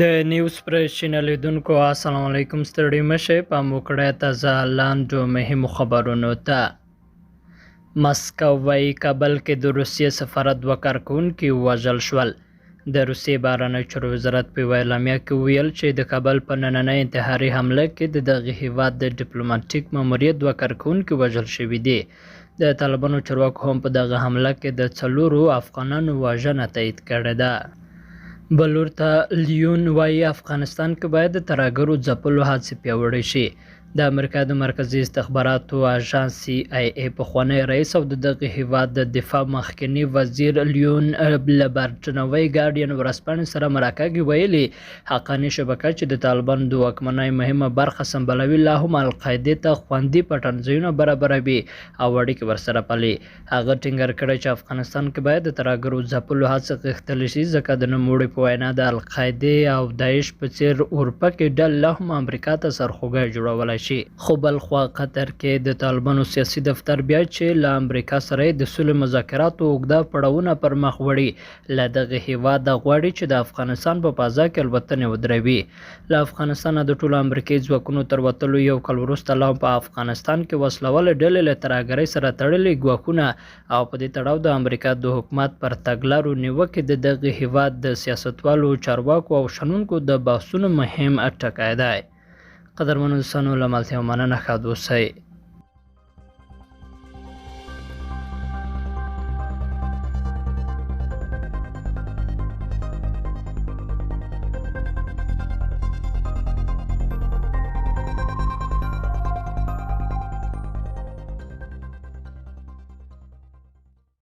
د نیوز پریس چینل لیدونکو السلام علیکم، ستړي مشه. پام وکړئ تازه لاندو مهمو خبرونو ته. مسکو وایي کابل کې د روسیې سفارت دوه کارکوونکي ووژل شول. د روسیې بهرنیو چارو وزارت په یوه اعلامیه کې وویل چې د کابل په نننۍ انتحاري حمله کې د دغه هیواد د ډیپلوماټیک ماموریت دوه کارکوونکي وژل شوي دي. د طالبانو چارواکو هم په دغه حمله کې د څلورو افغانانو وژنه تایید کړې ده. بل لور ته لیون وایي افغانستان کې باید د ترهګرو ځپلو هڅې پیاوړې شي. د امریکا د مرکزي استخباراتو اژانس سي آی اې پخوانی رئیس او د دغه هیواد د دفاع مخکني وزیر لیون له برټنوۍ ګارډین ورځپاڼې سره مرکه کې ویلي، حقاني شبکه چې د طالبانو د واکمنۍ مهمه برخه سمبالوي، لا هم القاعدې ته خوندي پټنځایونه برابروي او اړیکې ورسره پالي. هغه ټینګار کړی چې افغانستان کې باید د ترهګرو ځپلو هڅه غښتلې شي، ځکه د نوموړي په وینا د القاعدې او داعش په څېر اورپکې ډلې لا هم امریکا ته سرخوږی جوړولی شي. خو بلخوا قطر کې د طالبانو سیاسي دفتر بیا چې له امریکا سره یې د سولې مذاکراتو اوږده پړاوونه پر مخ وړي، له دغه هېواده غواړي چې د افغانستان په فضا کې الوتنې ودروي. له افغانستانه د ټولو امریکایي ځواکونو تر وتلو یو کال وروسته لا هم په افغانستان کې وسلهوالې ډلې له ترهګرۍ سره تړلي ګواښونه او په دې تړاو د امریکا د حکومت پر تګلارو نیوکې د دغه هېواد د سیاستوالو، چارواکو او شنونکو د بحثونو مهم ټکی دی. قدرمنو دوستانو، له ملتیا مننه، ښاد اوسئ.